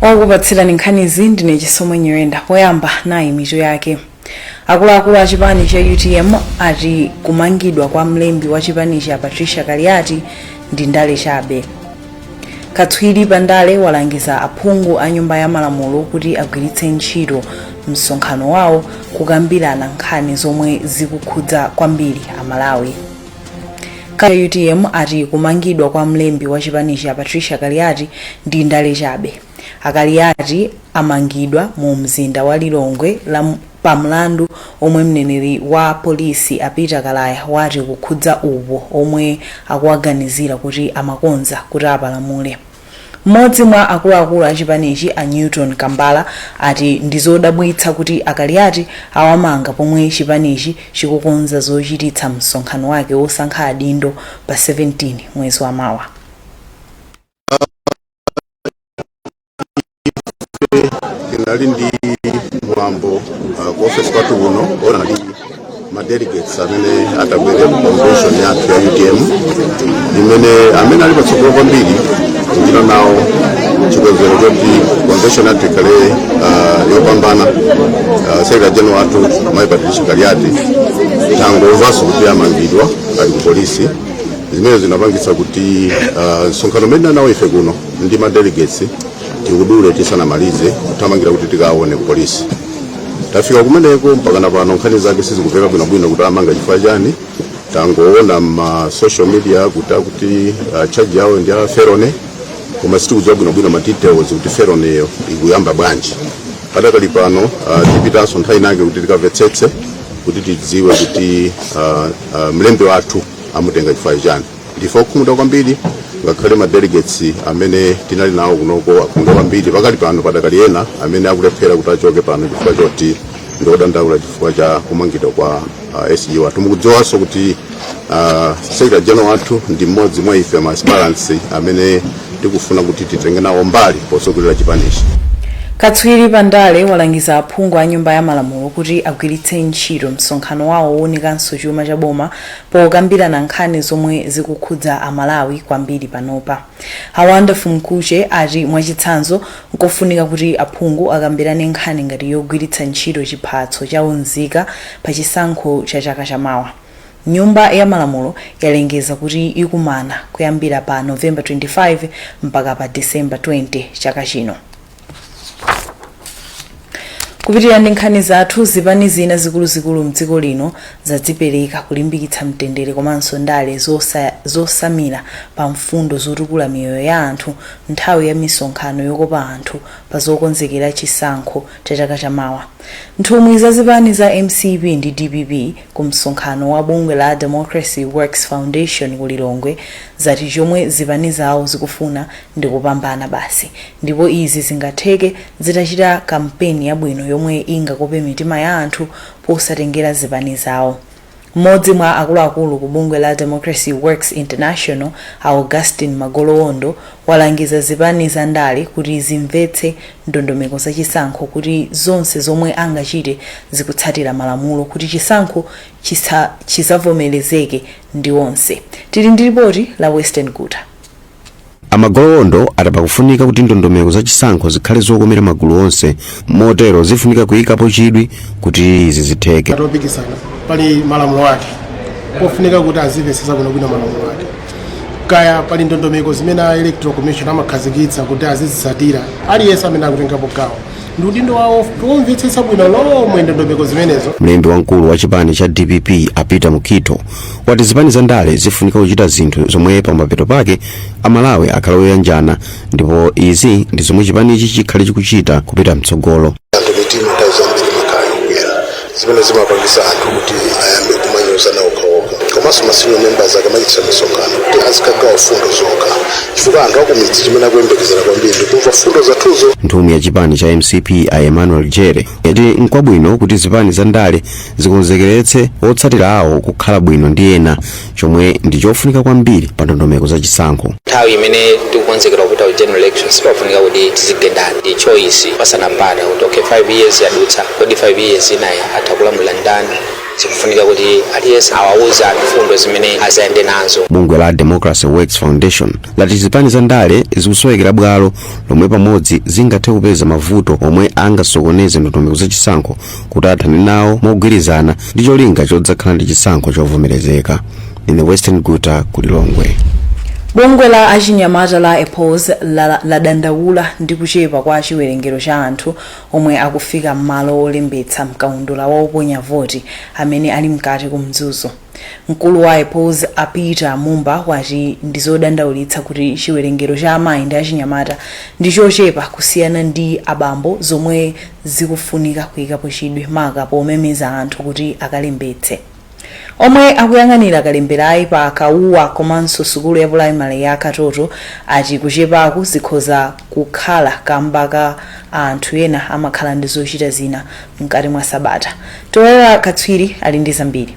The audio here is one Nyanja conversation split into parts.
Wakupatsirani nkhanizi ndine Chisomo Nyirenda. Poyamba, nayi mitu yake. Akuluakulu a chipani cha UTM ati kumangidwa kwa mlembi wa chipanichi a Patricia Kaliati ndi ndale chabe. Katswiri pa ndale walangiza aphungu a Nyumba ya Malamulo kuti agwiritse ntchito msonkhano wawo kukambirana nkhani zomwe zikukhudza kwambiri Amalawi. Ka UTM ati kumangidwa kwa mlembi wa chipanichi a Patricia Kaliati ndi ndale chabe. Akaliati amangidwa mu mzinda wa Lilongwe pa mlandu omwe mneneri wa polisi a Peter Kalaya wati kukhudza upo omwe akuwaganizira kuti amakonza kuti apalamule. Mmodzi mwa akuluakulu a chipanichi a Newton Kambala ati ndizodabwitsa kuti Akaliati awamanga pomwe chipanichi chikukonza zochititsa msonkhano wake wosankha adindo pa 17 mwezi wa mawa. Tinali ndi mwambo ku office kwathu kuno ona ndi ma delegates amene atabwere ku convention yathu ya UTM, imene amene ali patsogolo kwambiri kuchita nawo chikonzero choti convention yathu ikhale yopambana, secretary general wathu Mayi Patricia Kaliati, tangomvanso kuti amangidwa, ali ku polisi, zimene zinapangitsa kuti msonkhano umene nawo ife kuno ndi ma delegates tikudule tisanamalize, kuthamangira kuti tikaone ku polisi. Tafika kumeneko, mpakana pano nkhani zake sizikumveka bwinobwino kuti amanga chifukwa chani. Tangoona ma social media kuti akuti charge yawo ndi ya felony, koma sitikudziwa bwinobwino ma details kuti felony yo ikuyamba bwanji. Padakali pano tipitanso nthawi inake kuti tikamvetsetse, kuti tidziwe kuti mlembi wathu amutenga chifukwa chani. Ndife okhumudwa kwambiri, ngakhale ma delegates amene tinali nawo kunoko akhumudwa kwambiri. Pakali pano padakali ena amene akulephera kuti achoke pano chifukwa choti ndiodandaula chifukwa cha kumangidwa kwa SG wathu. Mukudziwanso kuti secretary general wathu ndi mmodzi mwa ife ma aspirants amene tikufuna kuti titenge nawo mbali potsogolera chipanichi. Katswiri pa ndale walangiza aphungu a Nyumba ya Malamulo kuti agwiritse ntchito msonkhano wawo wowunikanso chuma cha boma pokambirana nkhani zomwe zikukhudza Amalawi kwambiri panopa. A Wonderful Mkhutche ati mwachitsanzo nkofunika kuti aphungu akambirane nkhani ngati yogwiritsa ntchito chiphatso cha unzika pa chisankho cha chaka chamawa. Nyumba ya Malamulo yalengeza kuti ikumana kuyambira pa November 25 mpaka pa December 20 chaka chino. Kupitirira ndi nkhani zathu, zipani zina zikuluzikulu mdziko lino zadzipereka kulimbikitsa mtendere komanso ndale zosamira pa mfundo zotukula miyoyo ya anthu nthawi ya misonkhano yokopa anthu pa zokonzekera chisankho cha chaka chamawa. Nthumwi za zipani za MCP ndi DPP ku msonkhano wa bungwe la Democracy Works Foundation ku Lilongwe zati chomwe zipani zawo zikufuna ndi kupambana basi, ndipo izi zingatheke zitachita kampeni yabwino yomwe ingakope mitima ya anthu posatengera zipani zawo. Mmodzi mwa akuluakulu ku bungwe la Democracy Works International a Augustine Magolowondo walangiza zipani za ndale kuti zimvetse ndondomeko za chisankho, kuti zonse zomwe angachite zikutsatira malamulo, kuti chisankho chizavomerezeke ndi onse. Tili ndi ripoti la Western Guta. A Magolowondo ati pakufunika kuti ndondomeko za chisankho zikhale zokomera magulu onse, motero zifunika kuyikapo chidwi kuti izi zitheke. Topikisana pali malamulo ake, pofunika kuti azimvetsetsa bwinobwino malamulo ake, kaya pali ndondomeko zimene a Electoral Commission amakhazikitsa kuti azizitsatira. Aliyense amene akutengapo gawo ndi udindo wawo pomvetsetsa bwino lomwe ndondomeko zimenezo. Mlembi wamkulu wa chipani cha DPP a Peter Mukhito wati zipani za ndale zifunika kuchita zinthu zomwe pamapeto pake Amalawi akhale oyanjana, ndipo izi ndi zomwe chipanichi chikhale chikuchita kupita mtsogolo. Anthu mitima nthawi zambiri imakhala yokwera, zimene zimapangisa anthu kuti ayambe kumanyozana okhaokha, komanso ma senior members akamachitisa misonkhano kuti azikagawa fundo zokha, chifukwa anthu akumidzi chimene akuyembekezera kwambiri ndi kumva fundo zathuzo. Nthumwi ya chipani cha MCP a Emmanuel Jere yati nkwabwino kuti zipani za ndale zikonzekeretse otsatira awo kukhala bwino ndi ena, chomwe ndi chofunika kwambiri pa ndondomeko za chisankho. Nthawi imene tikukonzekera kupita ku general election, sipafunika kuti tizigendana ndi choice pasana mpata kuti okay, 5 years yadutsa, kodi 5 years inayi atha kulamulira ndani? Zikufunika kuti aliyense awauze anthu fundo zimene azayende nazo. Bungwe la Democracy Works Foundation lati zipani za ndale zikusowekera bwalo lomwe pamodzi zingathe kupeza mavuto omwe angasokoneze ndondomeko zachisankho kuti athane nawo mogwirizana ndi cholinga chodzakhala ndi chisankho chovomerezeka. Ine Western Guta, ku Lilongwe. Bungwe la achinyamata la EPOS ladandaula ndi kuchepa kwa chiwerengero cha anthu omwe akufika m'malo olembetsa mkaundula wa oponya voti amene ali mkati ku Mzuzu. Mkulu wa EPOS, a Peter Mumba, wati ndi zodandaulitsa kuti chiwerengero cha amayi ndi achinyamata ndi chochepa kusiyana ndi abambo, zomwe zikufunika kuyikapo chidwi maka pomemeza anthu kuti akalembetse. Omwe akuyang'anira kalemberayi pa Kauwa komanso sukulu ya pulaimali ya Katoto ati kuchepaku zikhoza kukhala kamba ka anthu ena amakhala ndi zochita zina mkati mwa sabata. Toyera Katswiri ali ndi zambiri.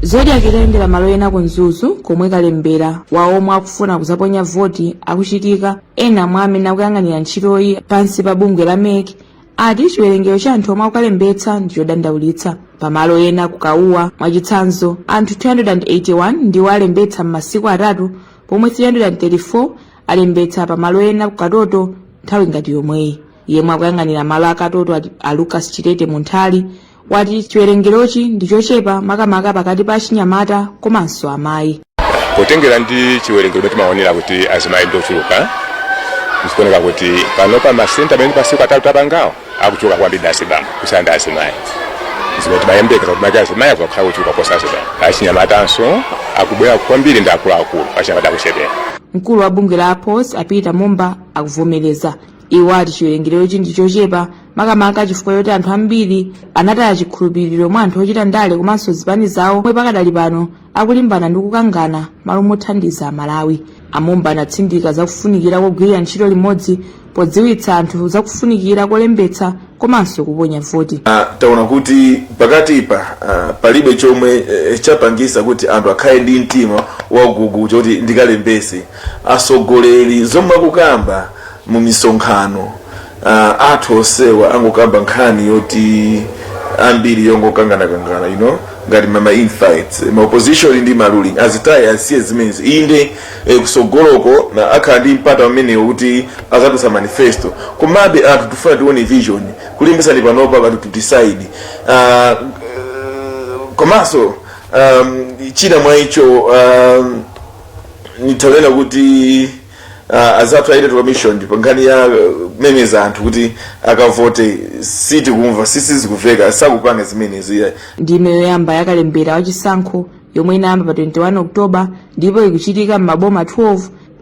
Zodiak itayendera malo ena ku Mzuzu komwe kalembera wa omwe akufuna kuzaponya voti akuchitika, ena mwa amene akuyang'anira ntchitoyi pansi pa bungwe la MEC ati chiwerengero cha anthu omwe akukalembetsa ndi chodandaulitsa. Pamalo ena ku Kauwa, mwachitsanzo, anthu 281 ndiwo alembetsa m'masiku 3, pomwe 334 alembetsa pamalo ena ku Katoto nthawi ngati yomweyi. Yemwe akuyang'anira malo a Katoto, a Lucas Chitete Munthali, wati chiwerengerochi ndi chochepa, makamaka pakati pa achinyamata komanso amayi. Potengera ndi chiwerengero timaonera kuti azimayi ndi ochuluka, zikuoneka kuti panopa masenta amene pasiku 3 tapangawo akuchuluka kwambiri ndi azibambo kusiyana ndi azimayi, zimene timayembekeza kuti maki azimayi akuzakhala kuchuluka kuposa azibambo. Achinyamatanso akubwera kwambiri ndi akuluakulu, achinyamata akuchepera. Mkulu wa bungwe la APOS, a Peter Mumba, akuvomereza. Iwo ati chiwerengerochi ndi chochepa makamaka chifukwa choti anthu ambiri anataya chikhulupiriro mwa anthu ochita ndale komanso zipani zawo, omwe pakadali pano akulimbana ndi kukangana malo mothandiza Amalawi. Amumba anatsindika zakufunikira kogwirira ntchito limodzi podziwitsa anthu zakufunikira kolembetsa komanso kuponya voti. Taona kuti pakatipa palibe chomwe chapangisa kuti anthu akhale ndi mtima wagugu choti ndikalembese. Asogoleri zomwe akukamba mu misonkhano, athu onsewa angokamba nkhani yoti ambiri yongokanganakangana, ngati mama infights, ma opposition ndi ma ruling, azitaye, asiye zimenezi. Inde, kusogoloko na akhala ndi mpata umenewo kuti azatulutsa manifesto, komabe anthu tifuna tione vision. Kulimbisani panopa kati to decide. Komanso china mwa icho, nithaonena kuti azathu a Electoral Commission pa nkhani ya kumemeza anthu kuti akavote, sitikumva, sisizikuveka, sakupanga zimenezi. Ndime yoyamba yakalembera wachisankho yomwe inayamba pa 21 Oktoba ndipo ikuchitika m'maboma 12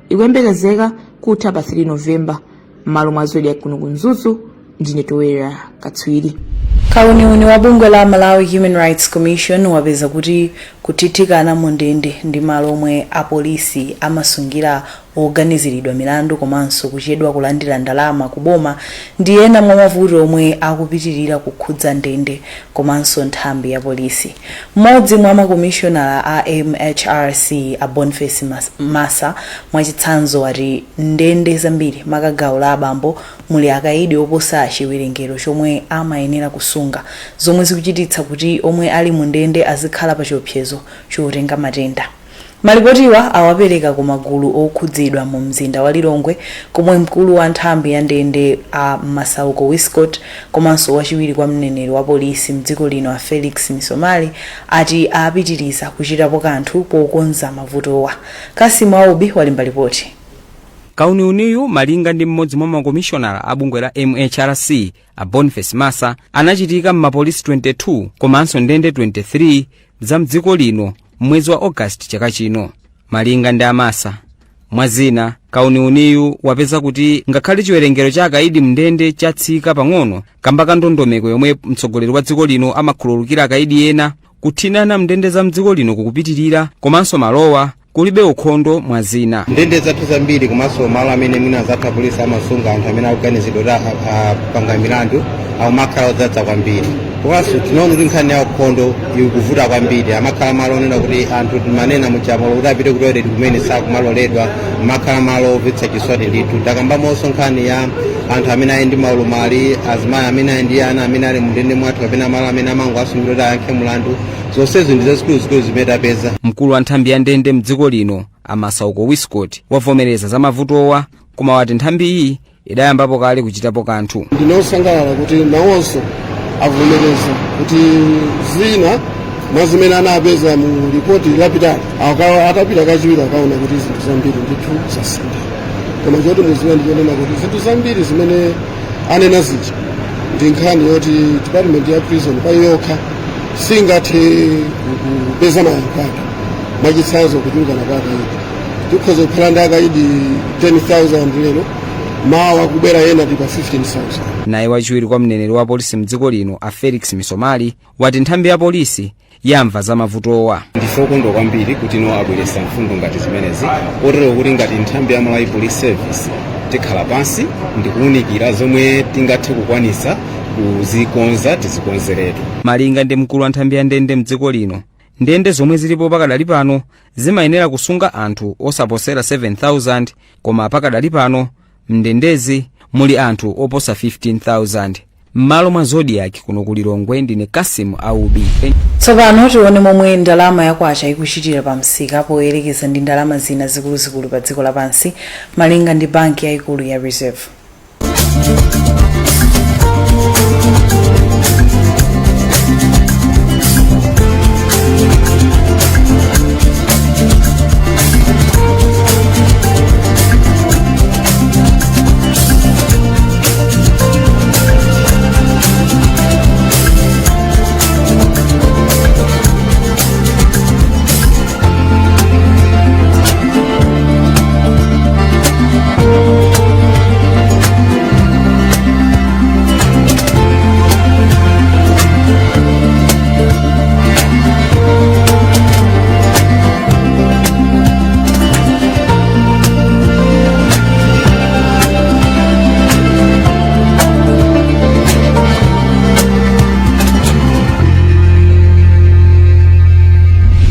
ikuyembekezeka kutha pa 3 Novemba. M'malo mwa Zodiak kuno ku Mzuzu, ndine Toera Katswiri. Kauniuni wa bungwe la Malawi Human Rights Commission wapeza kuti kuthithikana mu ndende ndi malo omwe apolisi amasungira oganiziridwa milandu komanso kuchedwa kulandira ndalama kuboma ndi ena mwa mavuto omwe akupitirira kukhudza ndende komanso nthambi ya polisi. Mmodzi mwa makomishonala a MHRC, a Boniface Massa, mwachitsanzo, wati ndende zambiri, maka gawo la abambo, muli akaidi oposa chiwerengero chomwe amayenera kusunga, zomwe zikuchititsa kuti omwe ali mu ndende azikhala pa chiopsezo chotenga matenda. Malipotiwa awapereka ku magulu okhudzidwa mu mzinda wa Lilongwe, komwe mkulu wa nthambi ya ndende, a Masauko Wiscott, komanso wachiwiri kwa mneneri wa polisi mdziko lino, a Felix Misomali, ati apitiriza kuchitapo kanthu pokonza mavutowa. Kasimu Aubi walemba ripoti. Kauniuniyu, malinga ndi mmodzi mwa makomishonala a bungwe la MHRC, a Boniface Massa, anachitika m'mapolisi 22 komanso ndende 23 za mdziko lino mwezi wa Ogasiti chaka chino. Malinga ndi amasa, mwazina, kauniuniyu wapeza kuti ngakhale chiwerengero cha akaidi mndende chatsika pang'ono kamba ka ndondomeko yomwe mtsogoleri wa dziko lino amakhululukira akaidi ena, kuthinana mndende za mdziko lino kukupitirira komanso malowa kulibe ukhondo, mwazina. Ndende zathu zambiri komanso malo amene mwina zathu apolisi amasunga anthu amene akuganizidwa kuti apanga milandu akumakhala odzadza kwambiri. Komanso tinaona kuti nkhani ya ukhondo ikuvuta kwambiri. Amakhala malo onena kuti anthu, timanena muchamolo, kuti apite ku toilet kumene sakumaloledwa, amakhala malo omvetsa chisoni ndithu. Takambamonso nkhani ya Anthu amene ali ndi maulumali, azimayi amene ali ndi ana amene ali mndende mwathu kapena malo amene amango asungidwa kuti ayankhe mlandu, zonsezo ndi zazikuluzikulu zimene tapeza. Mkulu wa nthambi ya ndende mdziko lino, a Masauko Wiscott, wavomereza za mavutowa, koma wati nthambi iyi idayambapo kale kuchitapo kanthu. Ndinosangalala kuti nawonso avomereza kuti zina mwa zimene anapeza mu ripoti lapitali, atapita kachiwiri akaona kuti zinthu zambiri ndithu zasintha. Koma choti muziwe ndichonena kuti zinthu zambiri zimene anena zija ndi nkhani yoti department ya prison pa yokha singathe kupeza mayankho ake. Mwachitsanzo, kuchulukana kwa akaidi, tikhoza kukhala ndi akaidi 10,000 lero, mawa kubwera ena tipa 15,000. Naye wachiwiri kwa mneneri wa polisi mdziko lino, a Felix Misomali, wati nthambi ya polisi yamva za mavutowa. Ndife okondwa kwambiri kuti no abweretsa mfundo ngati zimenezi, kotero kuti ngati nthambi ya Malawi Police Service tikhala pansi ndikuwunikira zomwe tingathe kukwanisa kuzikonza, tizikonzeretu. Malinga ndi mkulu wa nthambi ya ndende mdziko lino, ndende zomwe zilipo pakadali pano zimayenera kusunga anthu osaposera 7000, koma pakadali pano mndendezi muli anthu oposa 15,000. M'malo mwa Zodiak kuno ku Lilongwe, ndine Kasim Aubi. Tsopano tione momwe ndalama ya kwacha ikuchitira pa msika poyerekeza ndi ndalama zina zikuluzikulu pa dziko lapansi, malinga ndi banki yayikulu ya Reserve.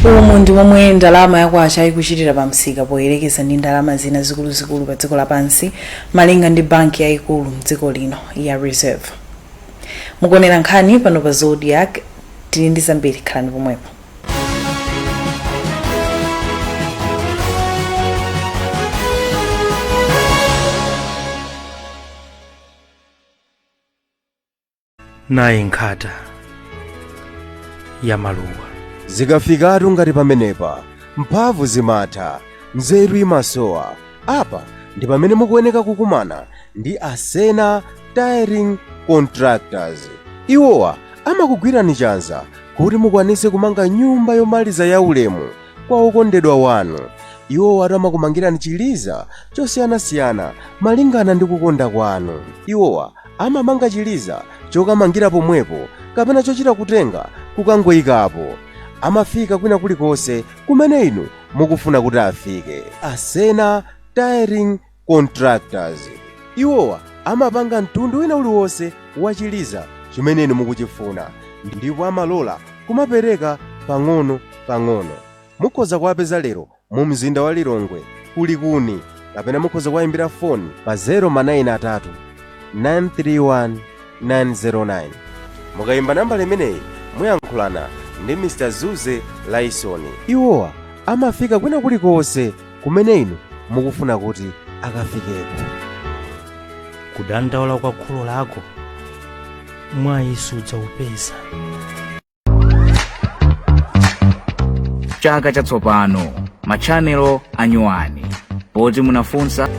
Umu ndi momwe ndalama ya kwacha ikuchitira pa msika poyerekeza ndi ndalama zina zikuluzikulu pa dziko lapansi, malinga ndi banki yayikulu mdziko lino ya Reserve. Mukuonera nkhani pano pa Zodiak, tili ndi zambiri, khalani pomwepo. Nayi nkhata ya maluwa. Zikafikatu ngati pamenepa, mphamvu zimatha, nzeru imasowa. Apa ndi pamene mukuyeneka kukumana ndi Asena Tiling Contractors. Iwowa amakugwirani chanza kuti mukwanise kumanga nyumba yomaliza ya ulemu kwa okondedwa wanu. Iwowa amakumangirani chiliza chosiyanasiyana malingana ndi kukonda kwanu. Iwowa amamanga chiliza chokamangira pomwepo kapena chochita kutenga kukangoyikapo. Amafika kwina kulikonse kumene inu mukufuna kuti afike. Asena Tiling Contractors, iwowa amapanga mtundu wina uliwonse wa chiliza chimene inu mukuchifuna, ndipo amalola kumapereka pang'ono pang'ono. Mukhoza kuwapeza lero mu mzinda wa Lilongwe kulikuni, kapena mukhoza kuwayimbira foni pa 093 931 909. Mukayimba nambala imeneyi muyankhulana ndi Mr Zuze Laisoni. Iwowa amafika kwina kulikonse kumene inu mukufuna kuti akafikeko. Kudandaula kwa kholo lako mwayi sudzaupeza. Chaka chatsopano, matchanelo anyuwani, poti munafunsa.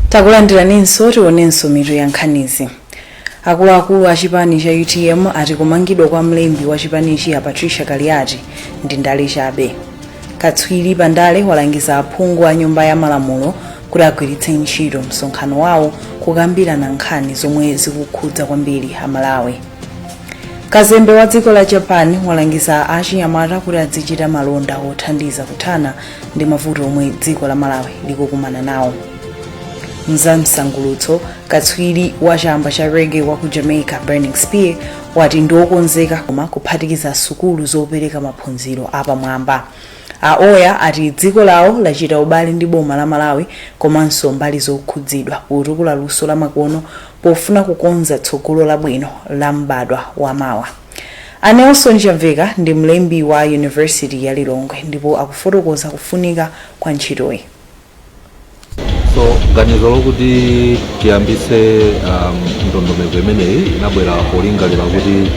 Takulandiraninso, tionenso mitu ya nkhanizi. Akuluakulu a chipani cha UTM ati kumangidwa kwa mlembi wa chipanichi a Patricia Kaliati ndi ndale chabe. Katswiri pa ndale walangiza aphungu a Nyumba ya Malamulo kuti agwiritse ntchito msonkhano wawo kukambirana nkhani zomwe zikukhudza kwambiri Amalawi. Kazembe wa dziko la Japan walangiza achinyamata kuti azichita malonda othandiza kuthana ndi mavuto omwe dziko la Malawi likukumana nawo. Mzamsangulutso, katswiri wa chamba cha reggae wa ku Jamaica Burning Spear wati ndi okonzeka koma kuphatikiza sukulu zopereka maphunziro apamwamba. A Oya ati dziko lawo lachita ubale ndi boma la Malawi komanso mbali zokhudzidwa potukula luso la makono pofuna kukonza tsogolo labwino la m'badwa wa mawa. A Nelson Chamveka ndi mlembi wa University ya Lilongwe ndipo akufotokoza kufunika kwa ntchitoyi. So ganizo lokuti tiyambise ndondomeko imeneyi inabwera polingalira kuti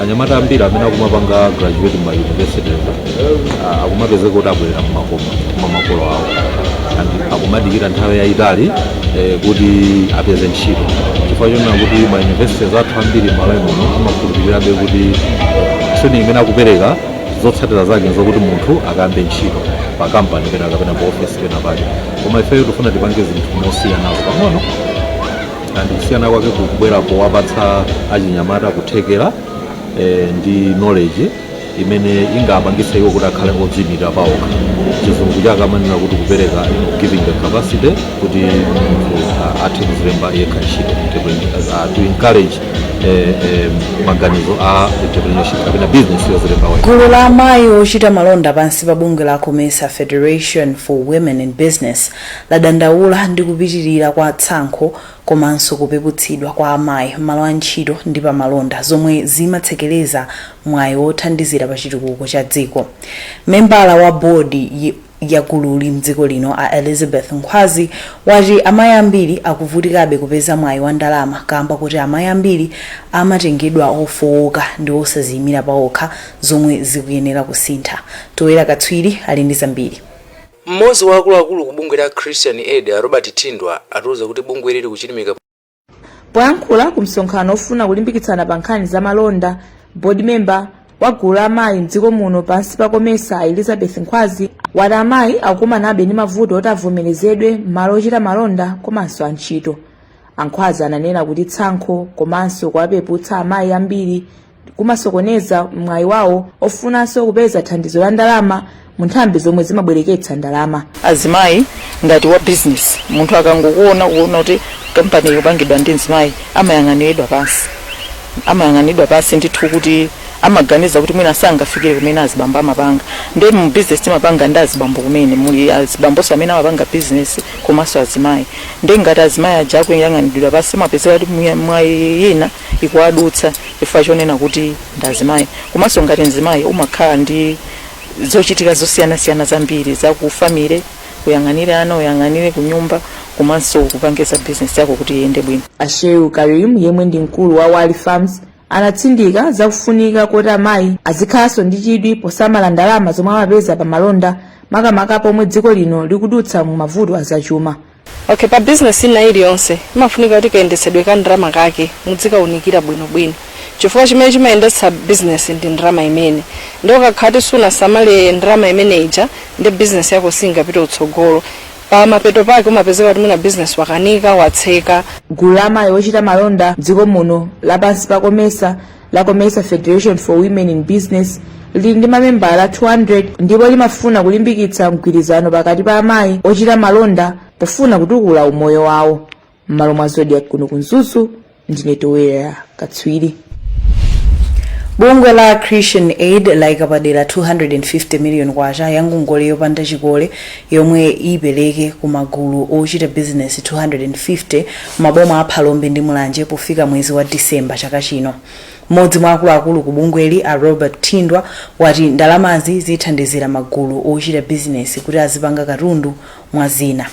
anyamata ambiri amene akumapanga graduate ma universities akumapezeka kuti abwerera mmakomo mwa makolo awo and akumadikira nthawi yayitali kuti apeze ntchito, chifukwa chonena kuti ma universities athu ambiri m'Malawi muno amakhulupirirabe kuti training imene akupereka, zotsatira zake nzokuti munthu akayambe ntchito pa kampani pena kapena pa office pena pake. Koma ifeyo tifuna tipange zinthu mosiyanako pang'ono, and kusiyana kwake kukubwera powapatsa achinyamata kuthekera ndi knowledge imene ingapangitse iwo kuti akhale odziyimirira paokha. Chizungu chake amanena kuti kupereka, giving the capacity kuti munthu athe kuzilemba yekha ntchito, to encourage maganizo a entrepreneurship kapena business yozilemba wekha. Gulu la amayi ochita malonda pansi pa bungwe la COMESA, Federation for Women in Business, ladandaula ndi kupitirira kwa tsankho komanso kupeputsidwa kwa amayi m'malo a ntchito ndi pa malonda, zomwe zimatsekereza mwayi wothandizira pa chitukuko cha dziko. Membala wa bodi ya gululi mdziko lino a Elizabeth Nkhwazi wati amayi ambiri akuvutikabe kupeza mwayi wa ndalama kamba kuti amayi ambiri amatengedwa ofowoka ndi osaziyimira paokha, zomwe zikuyenera kusintha. Toyera Katswiri ali ndi zambiri. Mmodzi wa akuluakulu ku bungwe la Christian Aid, Robert Tindwa, atiuza kuti bungwe lili kuchilimika. Poyankhula ku msonkhano ofuna kulimbikitsana pa nkhani za malonda, board member wa gulu la amayi mdziko muno pansi pa COMESA, Elizabeth Nkhwazi, wati amayi akukumanabe ndi mavuto oti avomerezedwe m'malo ochita malonda komanso antchito. Ankhwazi ananena kuti tsankho komanso kuwapeputsa amayi ambiri kumasokoneza mwayi wawo ofunanso kupeza thandizo la ndalama mu nthambi zomwe zimabwereketsa ndalama. Azimayi ngati wa business, munthu akangokuona, kuona kuti kampani ikupangidwa ndi mzimayi, amayang'aniridwa pansi, amayang'anidwa pansi ndithu, kuti amaganiza kuti mwina sangafikire kumene azibambo amapanga. Ndi mu business timapanga ndi azibambo kumene muli azibambonso amene amapanga business komanso azimayi. Ndi ngati azimayi aja akuyang'anidwa pansi, amapezeka kuti mwayi ina ikuwadutsa chifukwa chonena kuti ndi azimayi. Komanso ngati mzimayi umakhala ndi zochitika zosiyanasiyana zambiri za ku family, kuyang'anire ana, uyang'anire ku nyumba, komanso kupangisa business yako kuti iyende bwino. Asheu Karim, yemwe ndi mkulu wa Wali Farms, anatsindika zakufunika kuti amayi azikhalanso ndi chidwi posamala ndalama zomwe amapeza pa malonda, makamaka pomwe dziko lino likudutsa mu mavuto azachuma. Okay, pa business ina iliyonse imafunika kuti kayendetsedwe ka ndalama kake muzikaunikira bwinobwino, chifukwa chimene chimayendetsa business ndi ndalama imene. Ndi ukakhati sunasamale ndalama imene ija, ndi business yako singapite utsogolo. Pa mapeto pake umapezeka kuti mwina business wakanika, watseka. Gulu la amayi ochita malonda dziko muno lapansi pa COMESA, la COMESA Federation for Women in Business, lili ndi mamembala 200 ndipo limafuna kulimbikitsa mgwirizano pakati pa amayi ochita malonda pofuna kutukula umoyo wawo. M'malo mwa Zodiak kuno ku Mzuzu, ndine Towera Katswiri. Bungwe la Christian Aid layika padera 250 million kwacha ya ngongole yopanda chikole yomwe ipereke ku magulu ochita bizinesi 250 maboma a Phalombe ndi Mulanje pofika mwezi wa Disemba chaka chino. Mmodzi mwa akuluakulu ku bungweli, a Robert Thindwa, wati ndalamazi zithandizira magulu ochita bizinesi kuti azipanga katundu, mwa zina.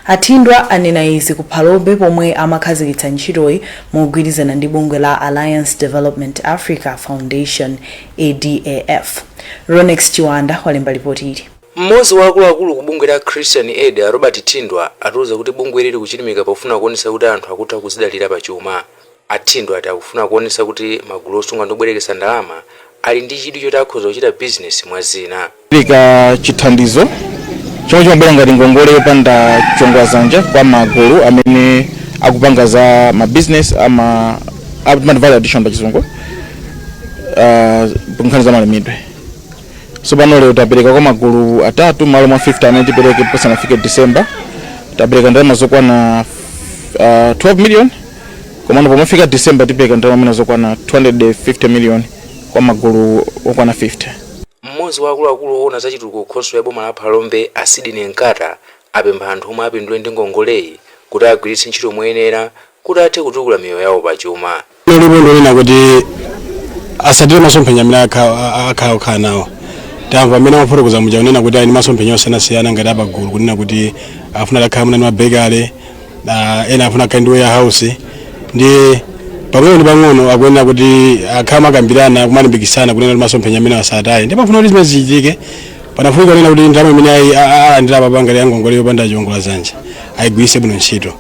Athindwa anena izi ku Phalombe pomwe amakhazikitsa ntchitoyi mogwirizana ndi bungwe la Alliance Development Africa Foundation, ADAF. Ronex Chiwanda walemba ripoti ili. Mmodzi wa akuluakulu ku bungwe la Christian Aid, a Robert Thindwa, atiuza kuti bungwe lili kuchilimika pofuna kuonetsa kuti anthu akutha kuzidalira pachuma. Athindwa ati akufuna kuonetsa kuti magulu osunga ndi kubwereketsa ndalama ali ndi chidwi choti akhoza kuchita bizinesi, mwa zina. Pereka chithandizo chomwe chimabwera ngati ngongole yopanda chiwongoladzanja kwa magulu amene akupanga za ma business ama amati value addition pa Chizungu, nkhani za malimidwe. So pano lero tapereka kwa magulu atatu malo mwa 50 amene tipereke pasanafike December. Tapereka ndalama zokwana 12 million, komano pomafika December tipereka ndalama mwina zokwana 250 million kwa magulu okwana 50. Mmodzi wa akuluakulu oona za chitukuko khonsolo ya boma la Phalombe, a Sydney Nkata, apempha anthu omwe apindule ndi ngongoleyi kuti agwiritse ntchito moyenera kuti athe kutukula miyoyo yawo pachuma. Ulipo ndionena kuti asatire masomphenya amene akhala okhala nawo. Tamva amene amafotokoza muja kunena kuti ali ndi masomphenya osiyanasiyana ngati apagulu, kunena kuti afuna atakhala mwina ndi mabekale, ena afuna akhale ndi warehouse. Ndi pang'ono ndi pang'ono akuyenera kuti akhala makambirana, kumalimbikitsana kunena kuti masomphenya amene asataye. Ndipo afuna kuti zimene zichitike, panafunika kunena kuti ndalama imene alandira papanga ya ngongole yopanda chiwongola dzanja ayigwiritse bwino ntchito.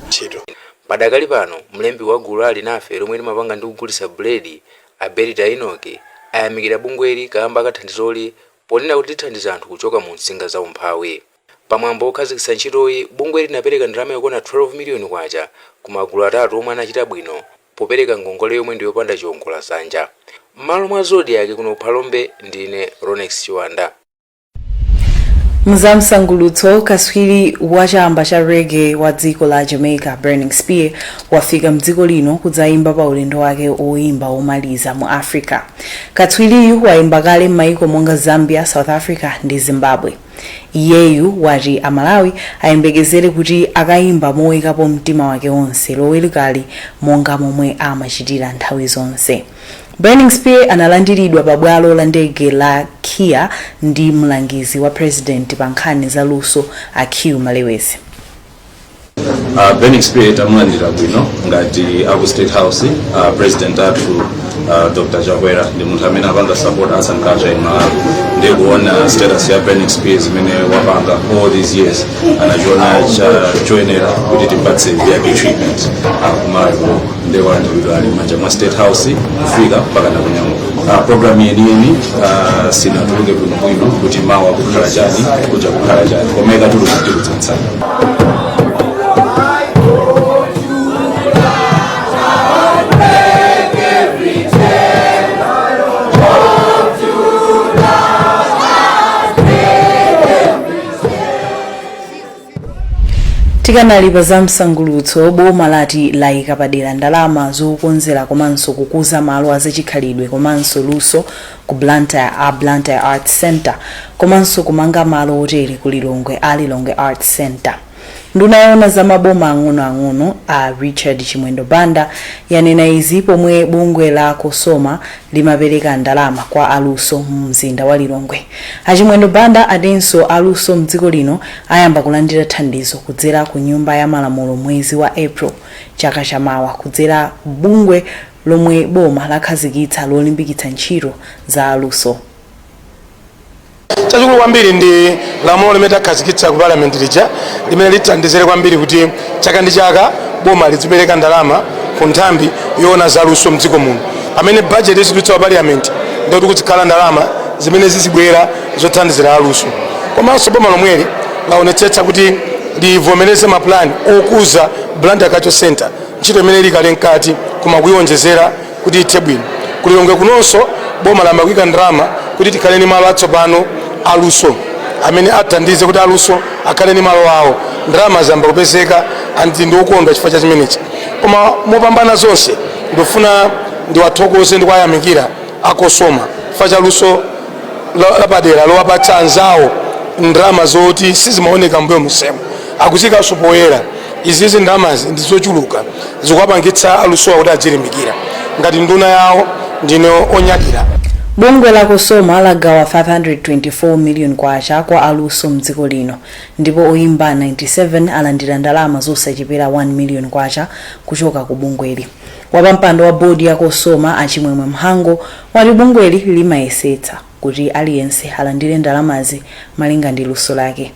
Padakali pano, mlembi wa gulu la Alinafe lomwe limapanga ndi kugulitsa buledi, a Berita Enoki, ayamikira bungweli kamba ka thandizoli ponena kuti lithandiza anthu kuchoka mu msinga za umphawi. Pamwambo wokhazikitsa ntchitoyi, bungweli linapereka ndalama yokwana 12 miliyoni kwacha ku magulu atatu omwe anachita bwino popereka ngongole yomwe ndi yopanda chiwongola dzanja. M'malo mwa Zodiak kuno Phalombe, ndine Ronex Chiwanda. Mzamsangulutso, kaswiri wa chamba cha reggae wa dziko la Jamaica, Burning Spear, wafika mdziko lino kudzayimba pa ulendo wake woyimba womaliza mu Africa. Katswiriyu wayimba kale m'mayiko monga Zambia, South Africa ndi Zimbabwe. Iyeyu wati Amalawi ayembekezere kuti akayimba moyikapo mtima wake wonse Lowerukali, monga momwe amachitira nthawi zonse. Burning Spear analandiridwa pa bwalo la ndege la KIA ndi mlangizi wa president pa nkhani za luso, a Q Malewezi. Burning Spear tamulandira bwino ngati aku State House. President athu, Dr Chakwera, ndi munthu amene apanga support arts and culture in Malawi. Ndiye kuona status ya Burning Spear, zimene wapanga all these years, anachiona choyenera kuti timpatse VIP treatment kumalawi kuno. Ndiye walandiridwa ali m'manja mwa State House kufika mpaka nakunyamuka. Program yeniyeni sinatuluke bwinobwino kuti mawa kukhala chani, kuja kukhala chani, koma ikatuluka tikudziwitsana. Tikanali pa zamsangulutso, boma lati layika padera ndalama zokonzera komanso kukuza malo azachikhalidwe komanso luso ku Blantyre, a Blantyre Arts Center, komanso kumanga malo otere ku Lilongwe, a Lilongwe Arts Center. Nduna yoona za maboma ang'onoang'ono, a Richard Chimwendo Banda, yanena izi pomwe bungwe la COSOMA limapereka ndalama kwa aluso mu mzinda wa Lilongwe. Achimwendo Banda atinso aluso mdziko lino ayamba kulandira thandizo kudzera ku Nyumba ya Malamulo mwezi wa April chaka chamawa, kudzera bungwe lomwe boma lakhazikitsa lolimbikitsa ntchito za aluso. Chachikulu kwambiri ndi lamulo limene takhazikitsa ku Parliament lija, limene lithandizire kwambiri kuti chaka ndi chaka boma lizipereka ndalama ku nthambi yoona zaluso mdziko muno. Pamene budget izidutsa pa Parliament, ndikuti kuzikhala ndalama zimene zizibwera zothandizira aluso. Komanso boma lomweli laonetsetsa kuti livomereze mapulani okuza Blantyre Cultural Center, ntchito imene ili kale mkati koma kuiwonjezera kuti ithe bwino. Kulilongwe kunonso boma layamba kuyika ndalama kuti tikhale ndi malo atsopano aluso amene athandize kuti aluso akhale ndi malo awo. Ndalama zayamba kupezeka and ndi okondwa chifukwa cha chimenechi. Koma mopambana zonse, ndifuna ndiwathokoze ndi kuwayamikira a COSOMA chifukwa cha luso lapadera lowapatsa anzawo ndalama zoti sizimaoneka mbuyo monsemo, akuzikanso poyera. Izizi ndalamazi ndi zochuluka, zikuwapangitsa alusowa kuti adzilimbikira. Ngati nduna yawo, ndine onyadira. Bungwe la COSOMA lagawa 524 million kwacha kwa aluso mdziko lino, ndipo oyimba 97 alandira ndalama zosachepera 1 million kwacha kuchoka ku bungweli. Wapampando wa bodi ya COSOMA, Achimwemwe Mhango, wati bungweli limayesetsa kuti aliyense alandire ndalamazi malinga ndi luso lake.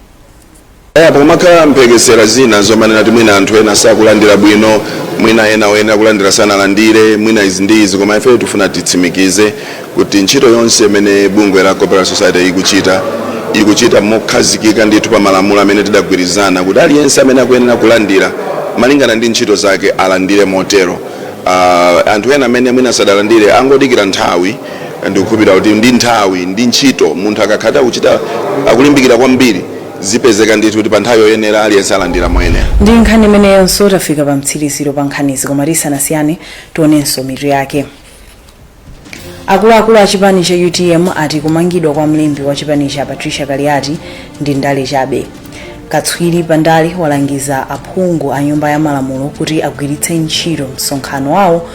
Pakumakhala mphekesera zina zomanena kuti mwina anthu ena sakulandira bwino, mwina ena oyenera kulandira sanalandire, mwina izi ndi izi, koma ife tifuna titsimikize kuti ntchito yonse imene bungwe la Copyright Society ikuchita, ikuchita mokhazikika ndithu pa malamulo amene tidagwirizana kuti aliyense amene akuyenera kulandira malingana ndi ntchito zake alandire motero. Anthu ena amene mwina sadalandire angodikira nthawi. Ndikukhulupirira kuti ndi nthawi ndi ntchito, munthu akakhala akuchita, akulimbikira kwambiri, Zipezeka ndithu kuti pa nthawi yoyenera aliyense alandira moyenera. Ndi nkhani imeneyonso tafika pa mtsiriziro pa nkhanizi, koma tisanasiyane tionenso mitu yake. Akuluakulu a chipani cha UTM ati kumangidwa kwa mlembi wa chipani cha Patricia Kaliati ndi ndale chabe. Katswiri pandale walangiza aphungu a Nyumba ya Malamulo kuti agwiritse ntchito msonkhano wawo.